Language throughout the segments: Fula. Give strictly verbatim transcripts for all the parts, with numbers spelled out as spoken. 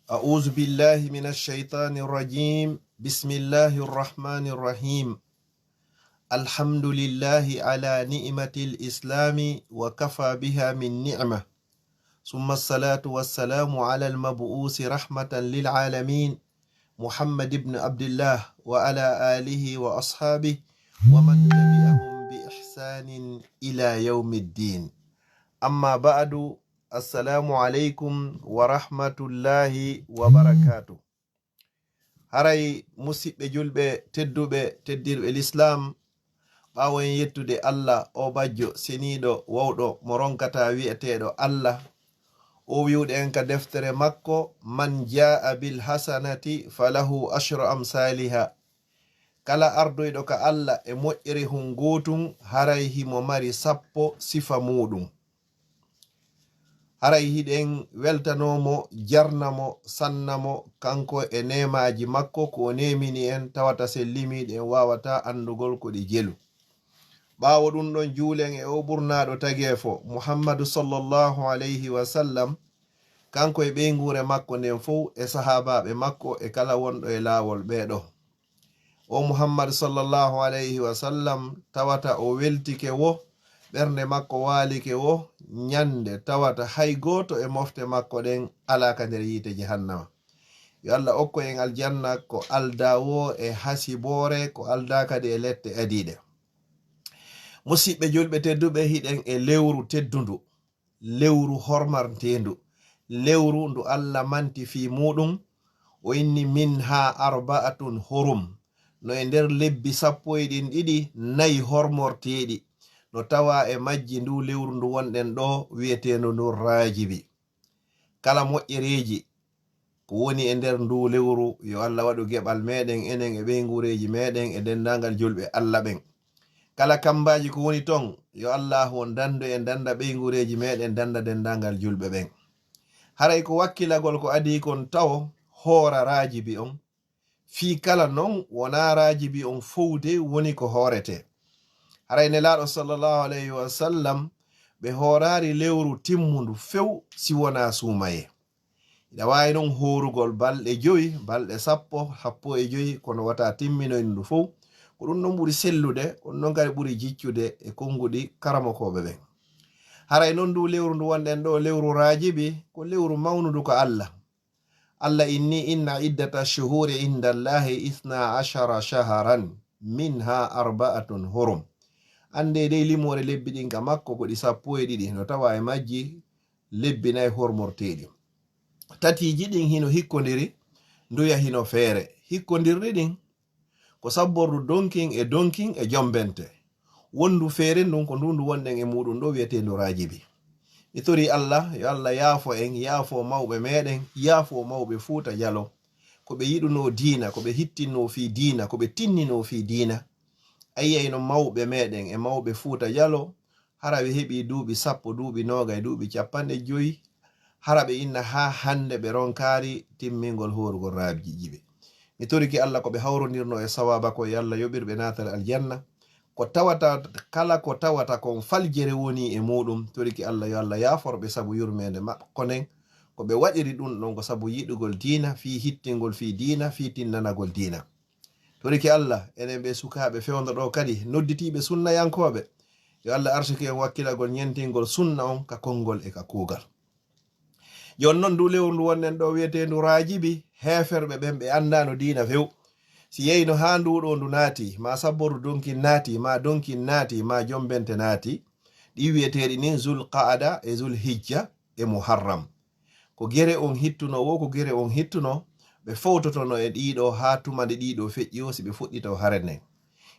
أعوذ بالله من الشيطان الرجيم. بسم الله الرحمن الرحيم. الحمد لله على نعمة الإسلام وكفى بها من نعمة. ثم الصلاة والسلام على المبعوث رحمة للعالمين محمد بن عبد الله وعلى آله وأصحابه ومن تبعهم بإحسان إلى يوم الدين. أما بعد، السلام عليكم ورحمة الله وبركاته. Haray musiɓɓe julɓe tedduɓe, teddirɓe lislaam, ɓaawo en yettude Allah, o bajjo seniiɗo, wawɗo, mo ronkataa wi'eteeɗo Allah, o wi'uɗo en ka deftere makko, "Man jaa'a bil hasanati falahu ashru amsaliha." Kala ardoyɗo ka Allah e moƴƴere hun gootun, haray himo mari sappo sifa muuɗum. Haray hiɗen weltanoo mo, jarna mo, sanna mo, kanko e neemaaji makko, ko o neemini en, tawata sen limiiɗi en waawataa anndugol ko ɗi jelu. Ɓaawo ɗun ɗon, juulen e o ɓurnaaɗo tageefo, Muhammadu sallallahu alayhi wa sallam, kanko e ɓeynguure makko nden fow, e sahaabaaɓe makko, e kala wonɗo e laawol ɓee ɗoo. O Muhammad sallallahu alayhi wa sallam, tawata o weltike wo, ɓernde makko waalike wo, ñande tawata hay gooto e mofte makko ɗen alaa ka nder yiite jahannama. Yo Allah okku en aljanna ko aldaa wo e hasiboore, ko aldaa kadi e lette adiiɗe. Musiɓɓe julɓe tedduɓe, hiɗen e lewru teddundu, lewru hormarteendu, lewru ndu Allah manti fii muuɗum, o inni, "Minha arba'atun hurum." No e nder lebbi sappo e ɗin ɗiɗi, nayi hormorteeɗi, no tawaa e majji ndu lewru ndu wonɗen ɗoo, wi'eteendu ndu Raajibi. Kala moƴƴereeji ko woni e nder ndu lewru, yo Allah waɗu geɓal meɗen, enen e ɓeynguureeji meɗen, e denndaangal julɓe Allah ɓen. Kala kammbaaji ko woni ton, yo Allaahu on danndu en, dannda ɓeynguureeji meɗen, dannda denndaangal julɓe ɓen. Haray ko wakkilagol ko adii kon tawo hoora Raajibi on, fii kala non wonaa Raajibi on fowde woni ko hooretee. Haray Nelaaɗo sallallahu alayhi wa sallam, ɓe hooraali lewru timmundu few si wonaa suumayee. Hiɗa waawi non hoorugol balɗe jowi, balɗe sappo, sappo e jowi, kono wata timminoy ndu fow. Ko ɗun ɗon ɓuri sellude, ko ɗun ɗon kadi ɓuri jiccude e konnguɗi karamokooɓe ɓen. Haray non ndu lewru ndu wonɗen ɗoo, lewru Raajibi, ko lewru mawnundu ka Allah. Allah inni, "Inna iddata shuhuri inda Allahi isna ashara shaharan, minha arba'atun hurum." Anndee dey limoore lebbi ɗin ka makko ko ɗi sappo e ɗiɗi, no tawaa e majji lebbi nay hormorteeɗi. Tatiiji ɗin hino hikkondiri, nduya hino feere. Hikkondirɗi ɗin ko sabbordu donkin e donkin e jombente. Wondu feere ndun ko ndu ndu wonɗen e muuɗum ɗoo wi'eteendu Raajibi. Mi torii Allah, yo Allah yaafo en, yaafo mawɓe meɗen, yaafo mawɓe Fuuta Jalo. Ko ɓe yiɗunoo diina, ko ɓe hittinnoo fii diina, ko ɓe tinninoo fii diina. A yi'ay no mawɓe meɗen e mawɓe Fuuta Jalo, hara ɓe heɓii duuɓi sappo, duuɓi noogay, duuɓi cappanɗe jowi, hara ɓe inna haa hannde ɓe ronkaali timmingol hoorugol Raajibi. Mi torike Allah ko ɓe hawrondirnoo e sawaaba ko, yo Allah yoɓir ɓe naatal aljanna. Ko tawata, kala ko tawata kon faljere woni e muuɗum, torike Allah yo Allah yaafor ɓe sabu yurmeende makko nden. Ko ɓe waɗiri ɗun ɗon ko sabu yiɗugol diina, fii hittingol fii diina, fii tinnanagol diina. Torike Allah, enen ɓee sukaaɓe fewndo ɗoo kadi, nodditiiɓe sunnayankooɓe, yo Allah arsuku en wakkilagol ñentingol sunna on ka konngol e ka kuugal. Jooni non, ndu lewru ndu wonɗen ɗoo wi'eteendu Raajibi, heeferɓe ɓen ɓe anndaano diina few. Si yeyno haa ndu ɗoo ndu naati, maa sabboru donkin naati, maa donkin naati, maa jombente naati, ɗi wi'eteeɗi nin Zul Qa'ada e Zul Hijja e Muharram. Ko gere on hittuno wo, ko gere on hittuno, ɓe fowtotono e ɗiɗo haa tuma nde ɗiɗo feƴƴi o, si ɓe fuɗɗito hare nden.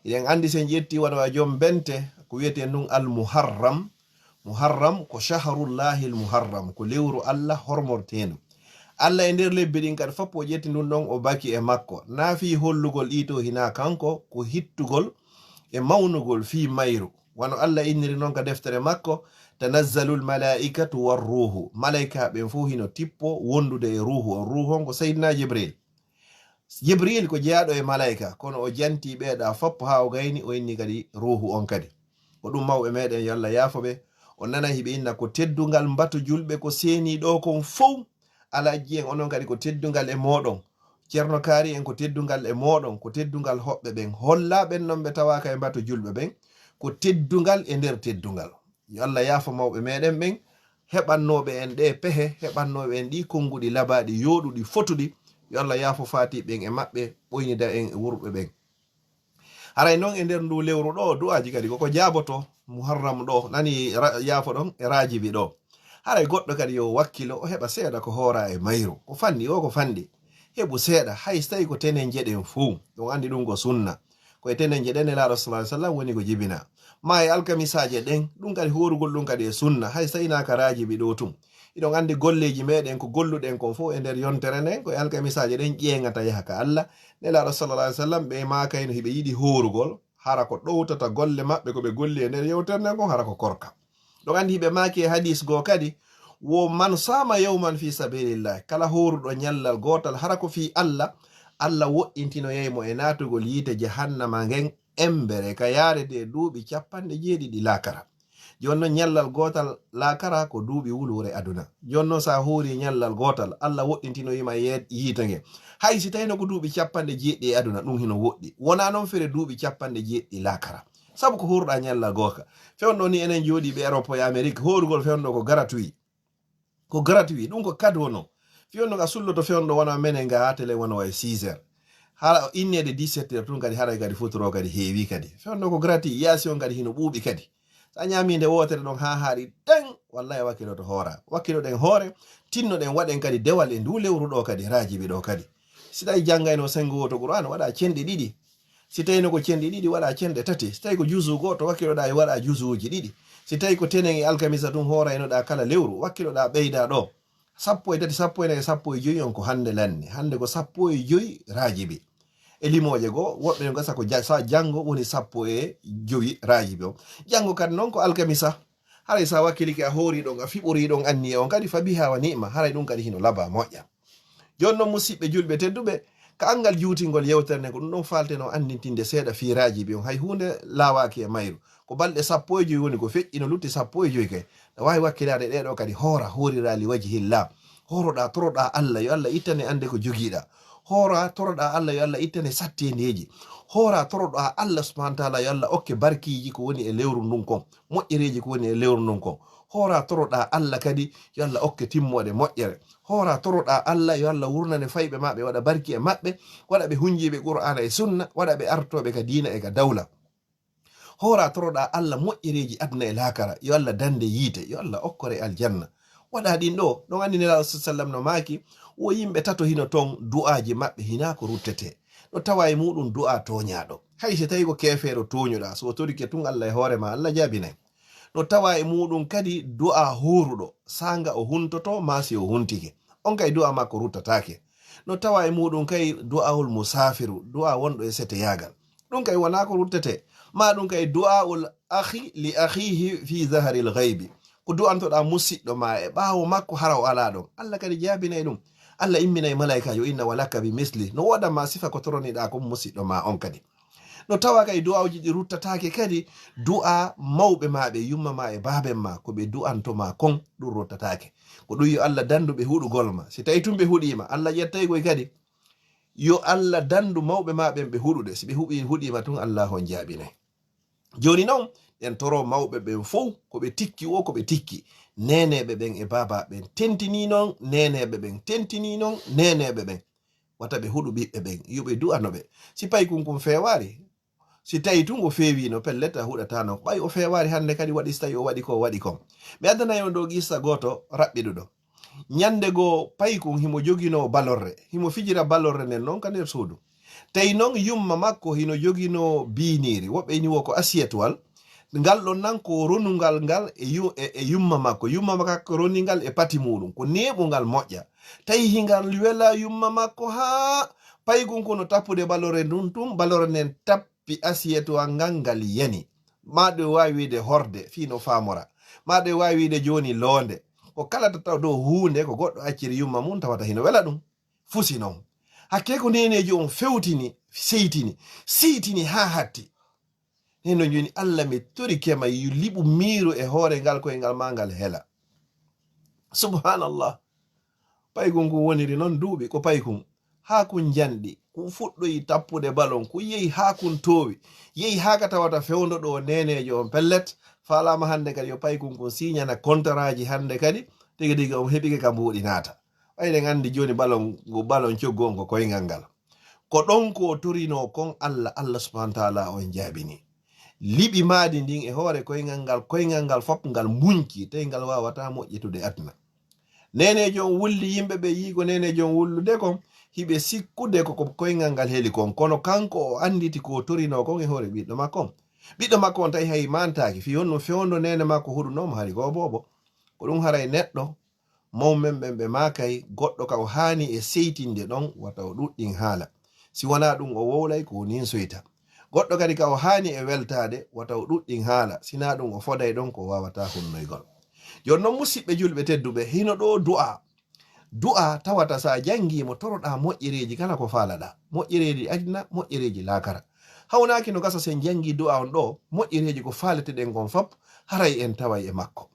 Hiɗen anndi sen ƴetti wano a jombente, ko wi'etee ndun Al Muharram. Muharram ko shahrullahil muharram, ko lewru Allah hormorteendu. Allah e nder lebbi ɗin kadi fop o ƴetti ndun ɗon o baki e makko. Naa fii hollugol ɗiito hinaa kanko, ko hittugol e mawnugol fii mayru. Wano Allah inniri non ka deftere makko, "Tanazzalul malaa'ikatu war ruuhu." Malaa'ika ɓen fow hino tippo wondude e ruuhu on. Ruuhu on ko Sayyidina Jibril. Jibril ko jeyaaɗo e malaa'ika, kono o jantii ɓee ɗaa fop haa o gayni, o inni kadi ruuhu on kadi. Ko ɗum mawɓe meɗen, yo Allah yaafo ɓe, o nanay hiɓe inna ko teddungal mbatu julɓe ko seenii ɗoo kon fow, Alaaji en, onon kadi ko teddungal e mooɗon. Ceerno Kaari en, ko teddungal e mooɗon, ko teddungal hoɓɓe ɓen. Hollaa ɓen non ɓe tawaaka e mbatu julɓe ɓen, ko teddungal e nder teddungal. Yo Allah yaafo mawɓe meɗen ɓen, heɓannooɓe en ɗee pehe, heɓannooɓe en ɗii konnguɗi labaaɗi, yooɗuɗi, fotuɗi. Yo Allah yaafo faatiiɓe ɓen e maɓɓe, ɓoynida en e wurɓe ɓen. Haray non e nder ndu lewru ɗo, du'aaji kadi koko jaaboto. Muharram ɗo, nani ra-, yaafo ɗon e Raajibi ɗo. Haray goɗɗo kadi yo wakkilo, o heɓa seeɗa ko hoora e mayru. Ko fanɗi o, ko fanɗi. Heɓu seeɗa, hay so tawi ko tenen jeɗen fow. Ɗum anndi ɗum ko sunna. Ko e tenen jeɗen Nelaaɗo sallallahu alaihi wasallam woni ko jibina. Ma e alkamisaaje ɗen, ɗum kadi hoorugol ɗum kadi e sunna. Hay so tawi naa ka Raajibi ɗo tun. Iɗon anndi golleeji meɗen ko golluɗen kon fow e nder yontere nden, ko e alkamisaaje ɗen ƴeeŋata yaha ka Allah. Nelaaɗo sallallahu alaihi wasallam ɓe maakayno hiɓe yiɗi hoorugol, hara ko ɗowtata golle maɓɓe ko ɓe golli e nder yewtere nden kon, hara ko korka. Ɗon anndi hiɓe maaki e hadis goo kadi, wo man sama yawman fi sabilillah, kala hooruɗo ñallal gootal hara ko fii Allah, Allah woɗɗintinoyay mo e naatugol yiite jahannama ngen embere ka yaarete duuɓi capanɗe jeeɗiɗi laakara. Jooni non ñallal gootal laakara ko duuɓi wuluure aduna. Jooni non so a hoori ñallal gootal, Allah woɗɗintinoyi ma yee-, yiite nge. Hay si tawino ko duuɓi capanɗe jeeɗiɗi e aduna, ɗum hino woɗɗi. Wonaa non fere duuɓi capanɗe jeeɗiɗi laakara. Sabu ko hooruɗaa ñallal gooka. Fewndo ni enen jooɗiiɓe Europe e Amérique, hoorugol fewndo ko gratuit. Ko gratuit, ɗum ko cadeau non. Fewndo ka sulloto fewndo wona menen nga tele wona way six heures. Hara inneede dix-sept heures tun kadi haray kadi futuro kadi heewi kadi. Fewndo ko gratuit, yaasi on kadi hino ɓuuɓi kadi. So a ñaami nde wootere ɗon haa haaɗi ɗen, wallahi wakkiloto hoora. Wakkiloɗen hoore, tinnoɗen waɗen kadi dewal e ndu lewru ɗo kadi, Raajibi ɗo kadi. Si tawi janngayno sengo woto Qur'an, waɗa cenɗe ɗiɗi. Si tawino ko cenɗe ɗiɗi, waɗa cenɗe tati. Si tawi ko juzu gooto, wakkiloɗa e waɗa juzuuji ɗiɗi. Si tawi ko tenen e alkamisa tun hooraynoɗa kala lewru, wakkiloɗa ɓeyda ɗo. Sappo e tati, sappo e nayi, sappo e joyi on ko hannde lanni. Hannde ko sappo e joyi Raajibi. E limooje goo, woɓɓe no gasa ko ja-, sa janngo woni sappo e jowi Raajibi on. Janngo kadi noon ko alkamisa. Haray sa wakkilike a hoori ɗon, a fiɓori ɗon anniya on kadi, fa biha wa ni'ma. Haray ɗum kadi hino laba moƴƴa. Jooni noon, musiɓɓe julɓe tedduɓe, ka anngal juutingol yewtere nden, ko ɗum ɗon faalteno anndintinde seeɗa fii Raajibi on. Hay huunde laawaaki e mayru. Ko balɗe sappo e joyi woni ko feƴƴi, no lutti sappo e joyi kay. Ɗa waawi wakkilaade ɗee ɗoo kadi hoora, hooriraa li wajhillah. Hooroɗaa, toroɗaa Allah, yo Allah ittane annde ko jogiiɗaa. Hoora, toroɗaa Allah, yo Allah ittane satteendeeji. Hoora, toroɗaa Allah subhanahu wa taala, yo Allah okke barkiiji ko woni e lewru ndun kon, moƴƴereeji ko woni e lewru ndun kon. Hoora, toroɗaa Allah kadi, yo Allah okke timmoode moƴƴere. Hoora, toroɗaa Allah, yo Allah wurnane fayɓe maa ɓe, waɗa barki e maɓɓe, waɗa ɓe hunjiiɓe Qur'aana e Sunna, waɗa ɓe artooɓe ka diina e ka dawla. Hoora, toroɗaa Allah moƴƴereeji aduna e laakara, yo Allah dande yiite, yo Allah okkore aljanna. Waɗa ɗin ɗoo, ɗon anndi Nelaaɗo sa sallam no maaki, wo yimɓe tato hino ton, du'aaji maɓɓe hinaa ko ruttetee. No tawa e muuɗum du'aa tooñaaɗo. Hay si tawi ko keefeero tooñuɗaa, so o torike tun Allah e hoore maa, Allah jaabinay. No tawa e muuɗum kadi du'aa hooruɗo, saanga o huntotoo maa si o huntike. On kay du'aa makko ruttataake. No tawa e muuɗum kay du'aawul musaafiru, du'aa wonɗo e seteyaagal. Ɗum kay wonaa ko ruttetee. Maa ɗum kay du'aa'ul akhi li akhihi fi zaharil ghaybi. Ko du'antoɗaa musiɗɗo maa e ɓaawo makko hara o alaa ɗon. Allah kadi jaabinay ɗum. Allah imminay malaykaajo, inna wa laka bi misli. No woodan ma sifa ko toroniɗaa kon musiɗɗo maa on kadi. No tawa kay du'aawuji ɗi ruttataake kadi, du'aa mawɓe maa ɓe, yumma maa e baaben maa, ko ɓe du'anto maa kon, ɗum ruttataake. Ko ɗum yo Allah dandu ɓe huɗugol ma. Si tawi tun ɓe huɗii ma, Allah ƴettay koy kadi. Yo Allah dandu mawɓe maa ɓen ɓe huɗude. Si ɓe huɓi-, huɗii ma tun, Allah on jaabinay. Jooni non, en toro mawɓe ɓen fow, ko ɓe tikki wo ko ɓe tikki. Neeneeɓe ɓen e baabaaɓe ɓen, tentinii non neeneeɓe ɓen, tentinii non neeneeɓe ɓen. Wata ɓe huɗu ɓiɓɓe ɓen, yo ɓe du'ano ɓe. Si paykun kun feewaali, si tawi tun o feewiino, pellet a huɗataano. Ɓay o feewaali hannde kadi, waɗi si tawi o waɗi ko o waɗi kon. Mi addanay on ɗoo qissa gooto raɓɓiɗuɗo. Ñannde goo, paykun himo joginoo balorre, himo fijira balorre nden non ka nder suudu. Tawi non yumma makko hino joginoo biiniiri, woɓɓe ini wo ko asiyetwal. Ngal ɗon nan ko ronungal ngal e yu-, e, e yumma makko. Yumma makko roni ngal e pati muuɗum, ko neeɓungal moƴƴa. Tawi hingal wela yumma makko haa paykun ko no tappude balorre ndun tun, balorre nden tappi asiyetwal ngal, ngal yani. Maa ɗum waawi wiide horde, fii no faamora. Maa ɗum waawi wiide jooni loonde. Ko kala to taw dow huunde ko goɗɗo acciri yumma mum, tawata hino wela ɗum. Fusi non. Hakkee ko neeneejo on fewtini, seytini, siytini haa hatti. Heno jooni, Allah, mi torike ma, yu liɓu miiro e hoore ngal koyngal maa ngal hela. Subhanallah. Paykun kun woniri non duuɓi, ko paykun. Haa kun njanɗi, kun fuɗɗoyi tappude balon, kun yehi haa kun toowi. Yehi haa ka tawata fewndo ɗo neeneejo on pellet, faalaama hannde kadi yo paykun kun siiñana kontaraaji hannde kadi, tigi tigi on heɓike ka mbuuɗi naata. Ɓay ɗen anndi jooni balon, ngu balon coggu on ko koyngal ngal. Ko ɗon ko o torinoo kon Alla, Alla subhanahu wa taala on jaabini. Liɓi maadi ndin e hoore koyngal ngal, koyngal ngal fop ngal muñki, tawi ngal waawataa moƴƴitude aduna. Neeneejo on wulli yimɓe ɓe yi'i ko neeneejo on wullude kon, hiɓe sikkude ko, ko koyngal ngal heli kon. Kono kanko o annditi ko o torinoo kon e hoore ɓiɗɗo makko on. Ɓiɗɗo makko on tawi hay maantaaki, fii honno fewndo neene makko huɗunoo mo hari ko o boobo. Ko ɗum haray neɗɗo Mawɓe men ɓen ɓe maakay, goɗɗo ka o haani e seytinde ɗon, wata o ɗuɗɗin haala. Si wanaa ɗum, o wowlay ko o ninsoyta. Goɗɗo kadi ka o haani e weltaade, wata o ɗuɗɗin haala. Si naa ɗum, o foday ɗon ko o waawataa hunnoygol. Jooni non, musiɓɓe julɓe tedduɓe, hino ɗoo du'a. Du'a tawata sa jangii mo, toroɗaa moƴƴereeji kala ko faalaɗaa. Moƴƴereeji aduna, moƴƴereeji laakara. Hawnaaki no gasa sen jangii du'a on ɗoo, moƴƴereeji ko faaleteɗen kon fop, haray en taway e makko.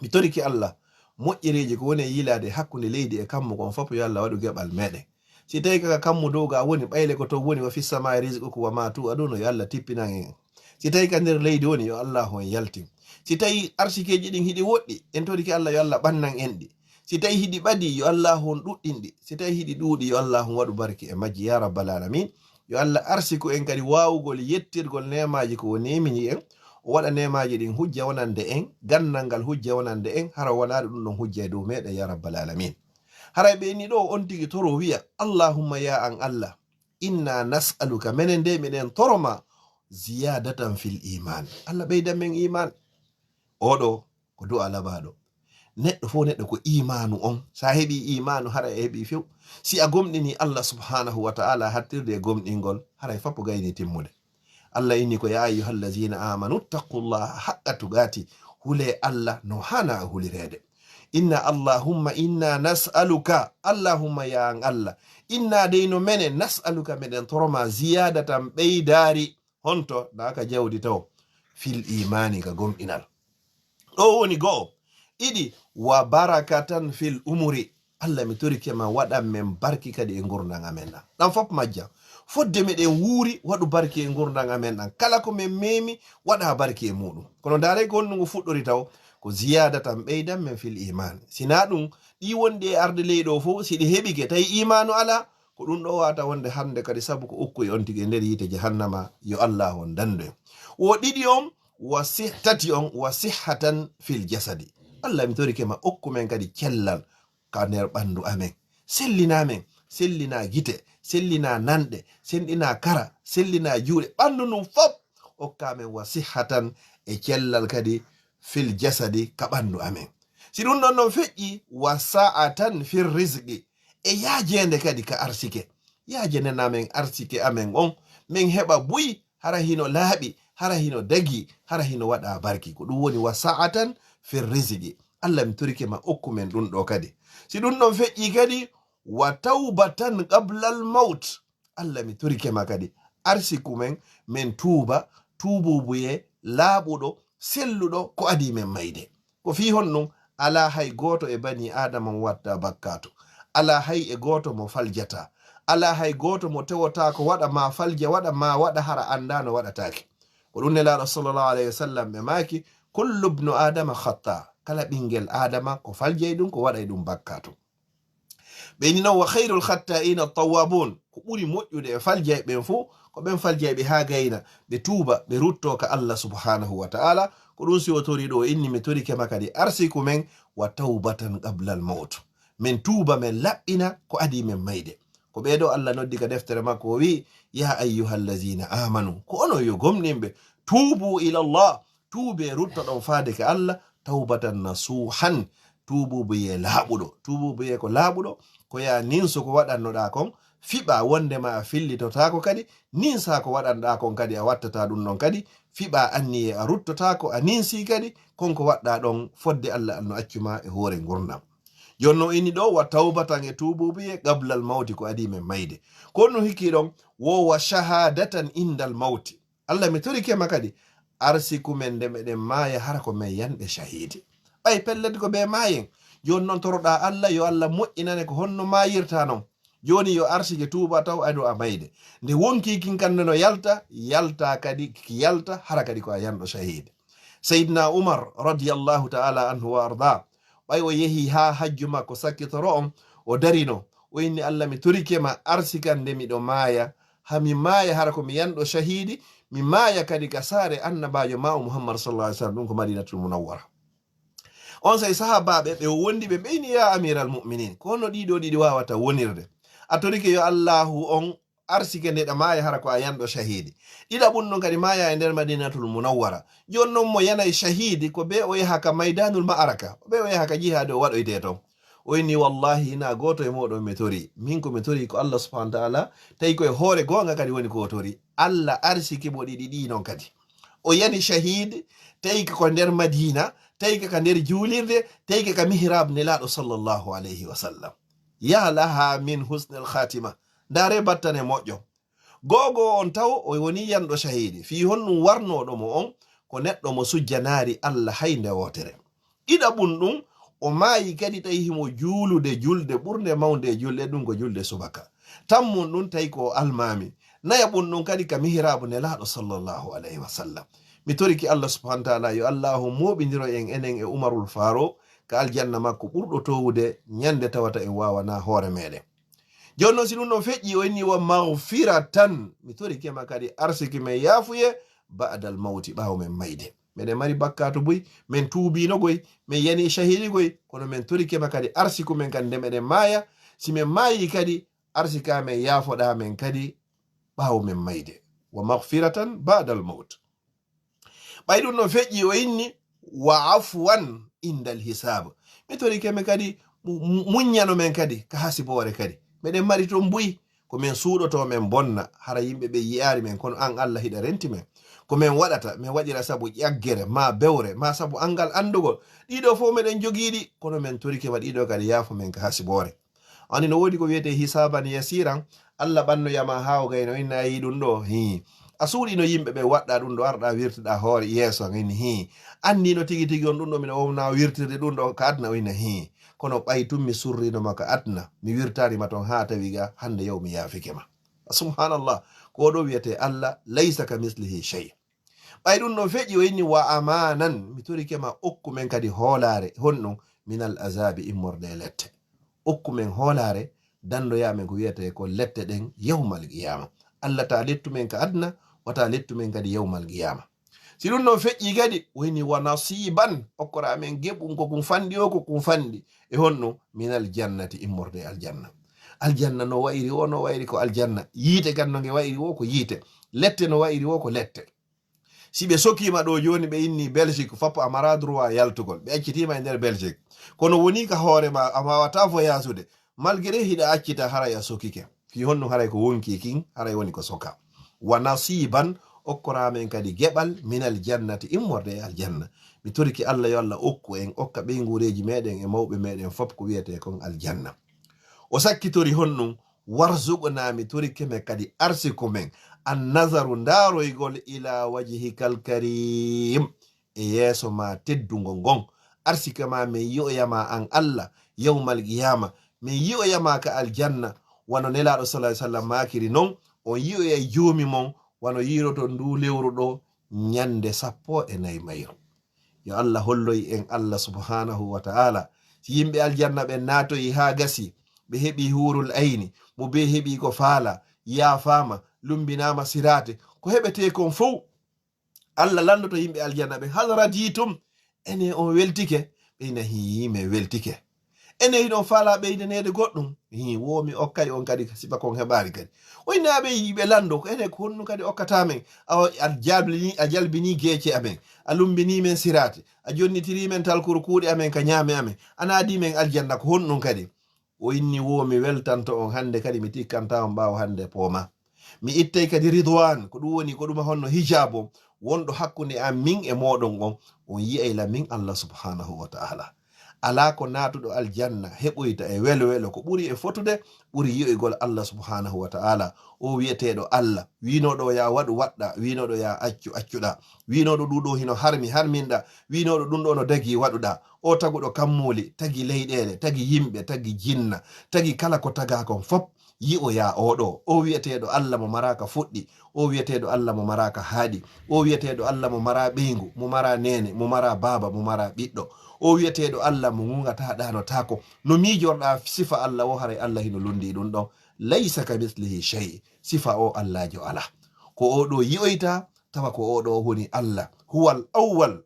Mi torike Allah, moƴƴereeji ko woni e yiilaade hakkunde leydi e kammu kon fof, yo Allah waɗu geɓal meɗen. Si tawi ka kammu dow ga woni, ɓayle ko ton woni, wa fis samaa'i rizqukum wa ma tu'adun, yo Allah tippinan en. Si tawi ka nder leydi woni, yo Allah on yaltin. Si tawi arsikeeji ɗin hiɗi woɗɗi, en torike Allah, yo Allah ɓannan en ɗi. Si tawi hiɗi ɓadi, yo Allah on ɗuɗɗin ɗi. Si tawi hiɗi ɗuuɗi, yo Allah on waɗu barke e majji, ya rabbal alamin. Yo Allah arsiku en kadi waawugol yettirgol neemaaji ko o neemini en, o waɗa neemaaji ɗin hujja wonande en, ganndal ngal hujja wonande en, hara wanaade ɗum ɗon hujja e dow meɗen, ya rabbal alamin. Haray ɓe ni ɗo on tigi toro wi'a, Allahumma, ya an Allah, inna nas'aluka, menen de miɗen toro ma, ziyadatan fil iman. Allah ɓeydan men iman. Oɗo ko du'a labaaɗo. Neɗɗo fof neɗɗo ko imaanu on. Sa heɓi imaanu, haray a heɓi few. Si a gomɗini Allah subhanahu wa ta'ala, hattirde e gomɗingol, haray fappo gayni timmude. Allah inni ko, ya ayyuhallazina amanu, taqullaha haqqa tuqati. Hule Allah no hana a hulireede. Inna Allahumma inna nas'aluka, Allahumma ya an Allah, inna dey no menen, nas'aluka meɗen toroma, ziyadatan ɓeydaari. Honto? Na ka jawdi taw. Fil imani, ka gomɗinal. Ɗo woni go'o. Ɗiɗi, wa barakatan fil umuri. Allah, mi torike ma, waɗan men barki kadi e ngurndan amen ɗan. Ɗan fop majjan. Fodde meɗen wuuri, waɗu barki e ngurndan amen ɗan. Kala ko men memi, waɗa barki e muɗum. Kono ndaare ko honno ngu fuɗɗori taw? Ko ziyada tan ɓeydan men fil iman. Sina ɗum, ɗi wonɗi e arde ley ɗo fof, si ɗi heɓike, tawi imanu ala, ko ɗum ɗo wata wonde hande kadi sabu ko ukkoy on tigi e nder yiite jahannama, yo Allah on dandu en. Wo ɗiɗi on, wa sih-, tati on, wa sihhatan fil jasadi. Allah, mi torike ma, okku men kadi cellal ka nder ɓandu amen. Sellina men, sellina gite, sellina nanɗe, sellina kara, sellina juuɗe, ɓandu ndun fop okka men wa sihhatan e cellal kadi fil jasadi ka ɓandu amen. Si ɗum ɗon non feƴƴi, wa sa'atan fil rizqi, e yaajende kadi ka arsike. Yaajenden amen arsike amen on, men heɓa buy, hara hino laaɓi, hara hino dagi, hara hino waɗa barki. Ko ɗum woni wa sa'atan fil rizqi. Allah, mi torike ma, okku men ɗum ɗo kadi. Si ɗum ɗon feƴƴi kadi, wa tawbatan qablal maut. Allah, mi torike ma kadi, arsiku men, men tuuba, tuububuye laaɓuɗo, selluɗo, ko adii men mayde. Ko fii honɗum? Alaa hay gooto e banii Aadama mo watta bakkaatu. Alaa hay e gooto mo faljata. Alaa hay gooto mo tewotaako waɗa ma falja, waɗa ma waɗa hara anndaa no waɗataake. Ko ɗum Nelaaɗo sallallahu alayhi wa sallam ɓe maaki, kullu bnu Aadama khatta. Kala ɓinngel Aadama ko faljay ɗum, ko waɗay ɗum bakkaatu. Ɓe ni non, wa khayrul khatta'ina tawwabun, ko ɓuri moƴƴude e faljayɓe ɓen fof, ko ɓen faljayɓe haa gayna, ɓe tuuba, ɓe rutto ka Allah subhanahu wa ta'ala. Ko ɗum si o tori ɗo, inni mi torike ma kadi arsiku men, wa tawbatan qablal maut. Men tuuba, men laɓɓina ko adii men mayde. Ko ɓee ɗo Allah noddi ka deftere makko, o wi'i, ya ayyuhallazina amanu, ko onon yo gomɗinɓe, tuubu ila Allah, tuubee, ruttoɗon faade ka Allah, tawbatan nasuhan, tuububuye laaɓuɗo. Tuububuye ko laaɓuɗo, ko ya ninso ko waɗannoɗaa kon, fiɓa wondema a fillitotaako kadi, ninsa ko waɗanɗaa kon kadi a wattata ɗum ɗon kadi, fiɓa anniye a ruttotaako, a ninsi kadi, kon ko waɗɗaa ɗon fodde Allah, Allah no accu ma e hoore ngurndan. Jooni non inni ɗo, wa tawbatan e tuububuye qablal mawti, ko adii men mayde. Ko ɗum hikki ɗon, wo wa shahadatan indal mawti. Allah, mi torike ma kadi, arsiku men nde meɗen maaya, hara ko men yanɓe shahidi. Ɓay pellet ko ɓe maayen, Jooni noon toroɗaa Allah, yo Allah moƴƴinane ko honno maayirta noon. Jooni yo arsike tuuba taw ado a mayde. Nde wonkii kin kan no yalta, yalta kadi, ki yalta, hara kadi ko a yanɗo shahiidi. Seydina Umar radiyallahu ta'ala anhu wa arda, ɓay o yehi haa hajju makko sakkitoro on, o darino, o inni, "Allah, mi torike ma arsikan nde miɗo maaya, ha mi maaya hara ko mi yanɗo shahiidi, mi maaya kadi ka saare annabaajo ma o Muhammad sallallahu alaihi wasallam, ɗum ko Madinatul Munawwara." On say sahaabaaɓe ɓe o wondi ɓe ɓeyni, "Ya amiral mu'minin, ko honno ɗiɗo ɗiɗi waawata wonirde? A torike yo Allahu on arsike nde ɗa maaya hara ko a yanɗo shahiidi. Ɗiɗa ɓun ɗon kadi maaya e nder Madinatul Munawwara. Jooni non mo yanay shahiidi ko be o yaha ka maydanul ma'araka, be o yaha ka jihaade o waɗoyte ton." O inni, "Wallahi, ina gooto e mooɗon mi tori. Min ko mi tori ko Allah subhanahu wa ta'ala, tawi ko e hoore goonga kadi woni ko o tori. Allah arsiki mo ɗiɗi ɗi non kadi." O yani shahiid, tawi ko nder Madina, tawi ka nder juulirde, tawi ka mihrab Nelaaɗo sallallahu alayhi wa sallam. Ya laha min husnil khatima. Ndaare battane moƴƴo. Gogo on taw o woni yanɗo shahiidi. Fii honɗum warnooɗo mo on, ko neɗɗo mo sujjanaari Allah hay nde wootere. Ɗiɗaɓun ɗum, o maayi kadi tawi himo juulude julde ɓurnde mawnde e julɗe, ɗum ko julde subaka. Tammun ɗum tawi ko o almaami. Nayaɓun ɗum kadi ka mihraabu Nelaaɗo sallallahu alayhi wa sallam. Mi toriki Allah subhanahu wa ta'ala yo Allahu mooɓindiro en enen e Umarul Faaruk ka aljanna makko ɓurɗo towude ñande tawata en waawanaa hoore meɗen. Jooni non si ɗum ɗon feƴƴi, o inni, "Wa maghfiratan." Mi torike ma kadi arsiki men yaafuye ba'dal mawti, ɓaawo men mayde. Meɗen mari bakkaatu buy, men tuubiino goy, men yani shahiidi goy, kono men torike ma kadi arsiku men kadi nde meɗen maaya. Si men maayi kadi, arsika men yaafoɗa men kadi ɓaawo men mayde. Wa maghfiratan ba'dal mawt. Ɓay ɗum no feƴƴi, o inni, "Wa afwan indal hisab." Mi torike men kadi, mu-, mu-, muññano men kadi, ka hasiboore kadi. Meɗen mari ton buy, ko men suuɗoto men bonna, hara yimɓe ɓe yi'aari men, kono an Allah hiɗa renti men. Ko men waɗata, men waɗira sabu ƴaggere, ma bewre, ma sabu angal andugol. Ɗiɗo fof meɗen jogiiɗi, kono men torike ma ɗiɗo kadi yaafo men ka hasiboore. Ani no woodi ko wiyetee hisaaban yasiran, Allah ɓannoyama haa o gayno inna a yii ɗum ɗo, hii. A suuɗino yimɓe ɓe waɗɗa ɗum ɗo, arɗa wirtuɗa hoore yeeso an, inni hii. Annino tigi tigi on ɗum ɗo mino wowna wirtirde ɗum ɗo ka aduna, o inna hii. Kono ɓay tun mi surrino ma ka aduna, mi wirtani ma ton haa tawi ga hannde yow mi yaafike ma. Subhanallah, ko ɗo wiyetee Allah, laysa ka mislihi shay. Ɓay ɗum ɗon feƴƴi, o inni, "Wa amanan, mi torike ma, okku men kadi hoolaare, honɗum, minal azabi, immorde e lette. Okku men hoolaare, dandoya men ko wiyetee ko lette ɗen yawmal qiyama. Allah ta lettu men ka aduna, wata lettu men kadi yawmal qiyama." Si ɗum ɗon feƴƴi kadi, o inni, "Wa nasiban, okkora men geɓum ko kun fanɗi o, ko kun fanɗi. E honɗum, minal jannati, immorde e aljanna." Aljanna no wa'iri o, no wa'iri ko aljanna. Yiite kan no nge wa'iri o, ko yiite. Lette no wa'iri o, ko lette. Si ɓe sokiima ɗo jooni, ɓe inni Belgique, fappo a mara droit yaltugol. Ɓe accitiima e nder Belgique. Kono woni ka hoore ma, a waawataa voyasude. Malgré hiɗa accita, haray a sokike. Fii honɗum? Haray ko wonki kin, haray woni ko soka. Wa nasiban, okkora men kadi geɓal, minal jannati, immorde e aljanna. Mi toriki Allah yo Allah okku en, okka ɓeynguureeji meɗen e mawɓe meɗen fop ko wiyetee kon aljanna. O sakkitori honɗum? "Warzuqna", mi torike men kadi arsiku men, "an nazaru", ndaaroygol, "ila wajhikal karim", e yeeso ma teddungo ngon. Arsike ma men yi'oyama an Allah, yawmal qiyama, men yi'oyama ka aljanna, wano Nelaaɗo sallallahu alaihi wasallam maakiri non, on yi'oyay Joomi mon, wano yi'roton ndu lewru ɗo ñande sappo e nayi mayru. Yo Allah holloy en Allah subhanahu wa ta'ala. Si yimɓe aljanna ɓen naatoyi haa gasi, ɓe heɓi huurul ayni, mo bee heɓi ko faala, yaafaama, lumbinaama siraate, ko heɓetee kon fow, Allah lanndoto yimɓe aljanna ɓen, "Hal raditum?" Ene on weltike? Ɓe ina, "Hii, min weltike." "Ene hiɗon faala ɓeydaneede goɗɗum?" "Hii, wo mi okkay on kadi, sifa kon heɓaari kadi." O inna ɓe yiɓe lanndo, ko ene ko honɗum kadi okkata men? Awa a jalbini, a jalbini geece amen, a lumbini men siraate, a jonnitiri men talkuru kuuɗe amen ka ñaame amen, a naadi men aljanna, ko honɗum kadi? O inni, "Wo mi weltanto on hannde kadi, mi tikkanta on ɓaawo hannde pooma. Mi ittay kadi ridwan, ko ɗum woni, ko ɗum honno hijab on wonɗo hakkunde am min e mooɗon on, on yi'ay la min Allah subhanahu wa ta'ala." Alaa ko naatuɗo aljanna heɓoyta e welo welo ko ɓuri e fotude, ɓuri yi'oygol Allah subhanahu wa ta'ala. O wi'eteeɗo Allah, wiinooɗo ya waɗu waɗɗa, wiinooɗo ya accu accuɗa, wiinooɗo ɗuɗo hino harmi harminɗa, wiinooɗo ɗum ɗo no dagi waɗuɗa. O taguɗo kammuuli, tagi leyɗeele, tagi yimɓe, tagi jinna, tagi kala ko tagaa kon fop, yi'oya oɗo. O wi'eteeɗo Allah mo maraaka fuɗɗi, o wi'eteeɗo Allah mo maraaka haaɗi, o wi'eteeɗo Allah mo maraa ɓeyngu, mo maraa neene, mo maraa baaba, mo maraa ɓiɗɗo. O wi'eteeɗo Allah mo ŋuŋataa ɗaanotaako. No miijorɗaa sifa Allah o, haray Allah hino lundi ɗum ɗon. Laysa ka mislihi shay. Sifa o Allaajo alaa. Ko o ɗo yi'oyta, tawa ko o ɗo woni Allah. Huwal awwal,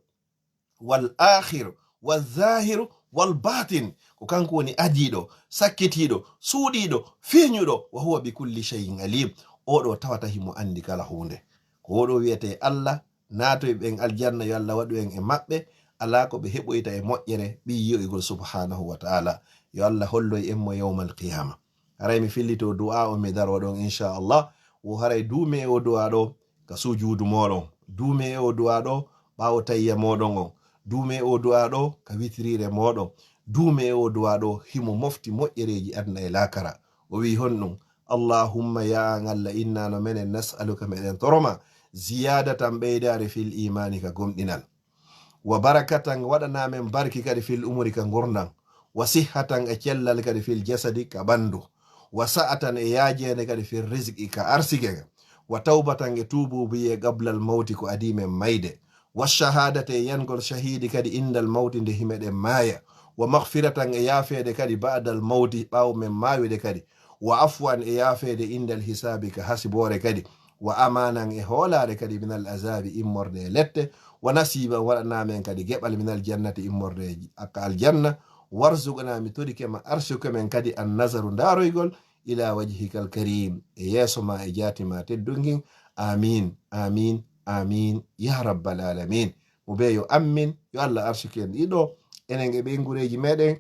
wal akhir, wal zahir, wal batin. Ko kanko woni adiiɗo, sakkitiiɗo, suuɗiiɗo, feeñuɗo. Wa huwa bi kulli shay'in alim. O ɗo tawata himo andi kala huunde. Ko o ɗo wi'etee Allah, naatoy ɓen aljanna, yo Allah waɗu en e maɓɓe. Alaa ko ɓe heɓoyta e moƴƴere, ɓii yi'oygol subhanahu wa ta'ala. Yo Allah holloy en mo yawmal qiyama. Haray mi fillito du'a on, mi daro ɗon, insha Allah. Wo haray duume o du'a ɗo ka sujuudu moɗon. Duume o du'a ɗo ɓaawo tayya moɗon on. Duume o du'a ɗo ka witrire moɗon. Duume o du'a ɗo himo mofti moƴƴereeji aduna e laakara. O wi'i honɗum? Allahumma, ya an Allah, inna no menen nas'aluka, meɗen toroma, ziyadatan, ɓeydaare, fil imani, ka gomɗinal. Wa barakatan, waɗana men barki kadi, fil umuri, ka ngurndan. Wa sihhatan, e cellal kadi, fil jasadi, ka ɓandu. Wa sa'atan, e yaajeende kadi, fil rizqi, ka arsike. Wa tawbatan, e tuubuubuye, qablal mawti, ko adii men mayde. Wa shahadata, e yangol shahiidi kadi, indal mawti, nde himeɗen maaya. Wa maghfiratan, e yaafeede kadi, ba'dal mawti, ɓaawo men maayude kadi. Wa afwan, e yaafeede, indal hisaabi, ka hasiboore kadi. Wa amanan, e hoolaare kadi, minal azaabi, immorde e lette. Wa nasiiban, waɗana men kadi geɓal, minal jannati, immorde e j-, ka aljanna. Warzuqna, mi torike ma, arsuke men kadi, an nazaru, ndaaroygol, ila wajhikal karim, e yeeso ma, e jaati ma teddunkin. Amin, amin, amin, ya rabbal alamin. Mo bee yo amin, yo Allah arsuke en ɗiɗo, enen e ɓeyngureeji meɗen,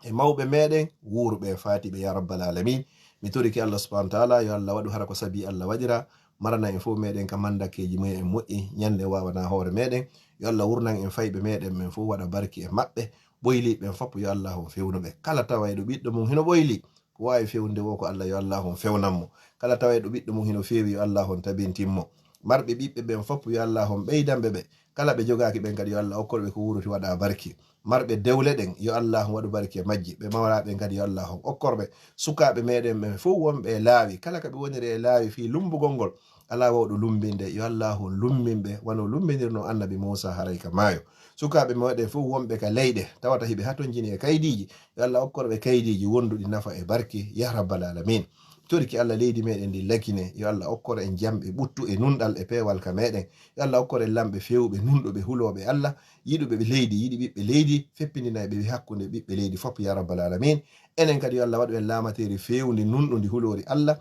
e mawɓe meɗen, wuuruɓe e faatiɓe, ya rabbal alamin. Mi torike Allah subhanahu wa ta'ala, yo Allah waɗu hara ko sabi Allah waɗira, marana en fof meɗen ka mandakeeji mumen en moƴƴi, ñande wawana hoore meɗen. Yo Allah wurnan en fayɓe meɗen men fof, waɗa barki e maɓɓe, ɓoyliɓe ɓen fop yo Allah on fewnu ɓe. Kala tawayɗo ɓiɗɗo mum hino ɓoyli, ko waawi fewnude wo ko Allah, yo Allah on fewnan mo. Kala tawayɗo ɓiɗɗo mum hino feewi, yo Allah on tabintin mo. Marɓe ɓiɓɓe ɓen fop, yo Allah on ɓeydan ɓe ɓe. Kala ɓe jogaaki ɓen kadi, yo Allah okkor ɓe ko wuuruti waɗa barki. Marɓe dewle ɗen, yo Allah on waɗu barki e majji. Ɓe mawraa ɓen kadi, yo Allah on okkor ɓe. Sukaaɓe meɗen ɓen fof wonɓe e laawi, kala ka ɓe woniri e laawi fii lumbugol ngol, alaa wawɗo lumbinde, yo Allah on lummin ɓe, wano lumbinirno annabi Muusa haray ka maayo. Sukaaɓe meɗen fof wonɓe ka leyɗe, tawata hiɓe hatonjini e kaydiiji, yo Allah okkor ɓe kaydiiji wonduɗi nafa e barki, ya rabbal alamin. Toriki Allah leydi meɗen ndi Lakine, yo Allah okkor en jam e ɓuttu e nunɗal e peewal ka meɗen. Yo Allah okkor en lamɓe feewɓe, nunɗuɓe, hulooɓe Allah, yiɗuɓe ɓe leydi, yiɗi ɓiɓɓe leydi, feppindinayɓe ɓe hakkunde ɓiɓɓe leydi fop, ya rabbal alamin. Enen kadi yo Allah waɗu en laamateeri feewndi, nunɗundi, huloori Allah,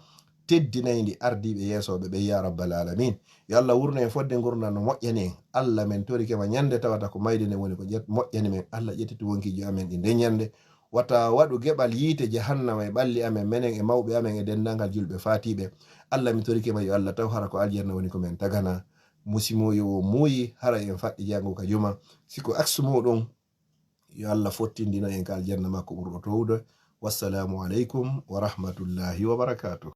teddinayndi ardiiɓe yeesooɓe ɓe, ya rabbal alamin. Yo Allah wurno en fodde ngurndan no moƴƴani en. Allah, men torike ma ñande tawata ko mayde nden woni ko ƴet-, moƴƴani men. Allah ƴettitu wonkiiji amen ɗi nden ñande. Wata waɗu geɓal yiite jahannama e ɓalli amen, menen e mawɓe amen e denndaangal julɓe faatiiɓe. Allah, mi torike ma, yo Allah taw hara ko aljanna woni ko men tagana. Musimoyo o muuyi, hara en faɗɗi janngo ka juma. Si ko aksu muɗum, yo Allah fottindino en ka aljanna makko ɓurɗo towde. Wassalaamu aleykum wa rahmatullahi wa barakaatuh.